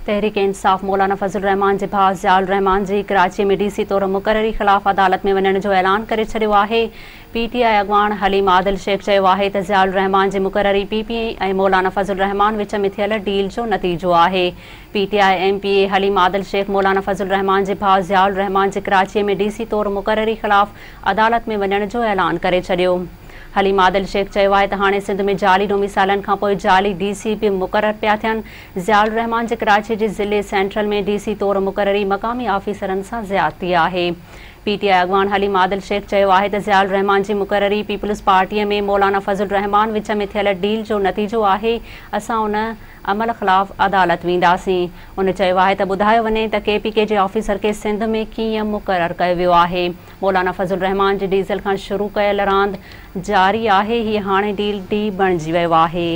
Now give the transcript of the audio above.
تحريڪ انصاف مولانا فضل الرحمان جي ڀاء ضياء الرحمان جي ڪراچي ۾ ڊي سي طور مقرري خلاف عدالت ۾ وڃڻ جو اعلان ڪري ڇڏيو آهي. پي ٽي آء اڳواڻ حليم عادل شيخ چيو آهي ته ضياء الرحمان جي مقرري پي پي ۽ مولانا فضل الرحمان وچ ۾ ٿيل ڊيل جو نتيجو آهي. P T I M P A Haleem Adil Sheikh Maulana Fazl ur Rehman جي ڀاء ضياء الرحمان جي ڪراچي ۾ ڊي سي طور مقرري خلاف عدالت ۾ وڃڻ جو اعلان ڪري ڇڏيو. حليم عادل شيخ چيو آهي ته هاڻي سنڌ ۾ جعلي ڊوميسائلن کانپوء جعلي ڊي سي به مقرر پيا ٿين، ضياء الرحمان جي ڪراچي جي ضلعي سينٽرل ۾ ڊي سي طور مقرري مقامي آفيسرن سان زيادتي آهي. پي ٽي آء اڳواڻ حليم عادل شيخ چيو آهي ته ضياء الرحمان جي مقرري پيپلز پارٽي ۾ مولانا فضل الرحمان وچ ۾ ٿيل ڊيل جو نتيجو آهي، اسان ان عمل خلاف عدالت وينداسين. هن چيو آهي ته ٻڌايو وڃي ته ڪي پي ڪي جي آفيسر کي سنڌ ۾ ڪيئن مقرر ڪيو ويو آهي. مولانا فضل الرحمان جي ڊيزل کان شروع ڪيل راند جاري آهي، هي هاڻي ڊيل ڊي بڻجي ويو آهي.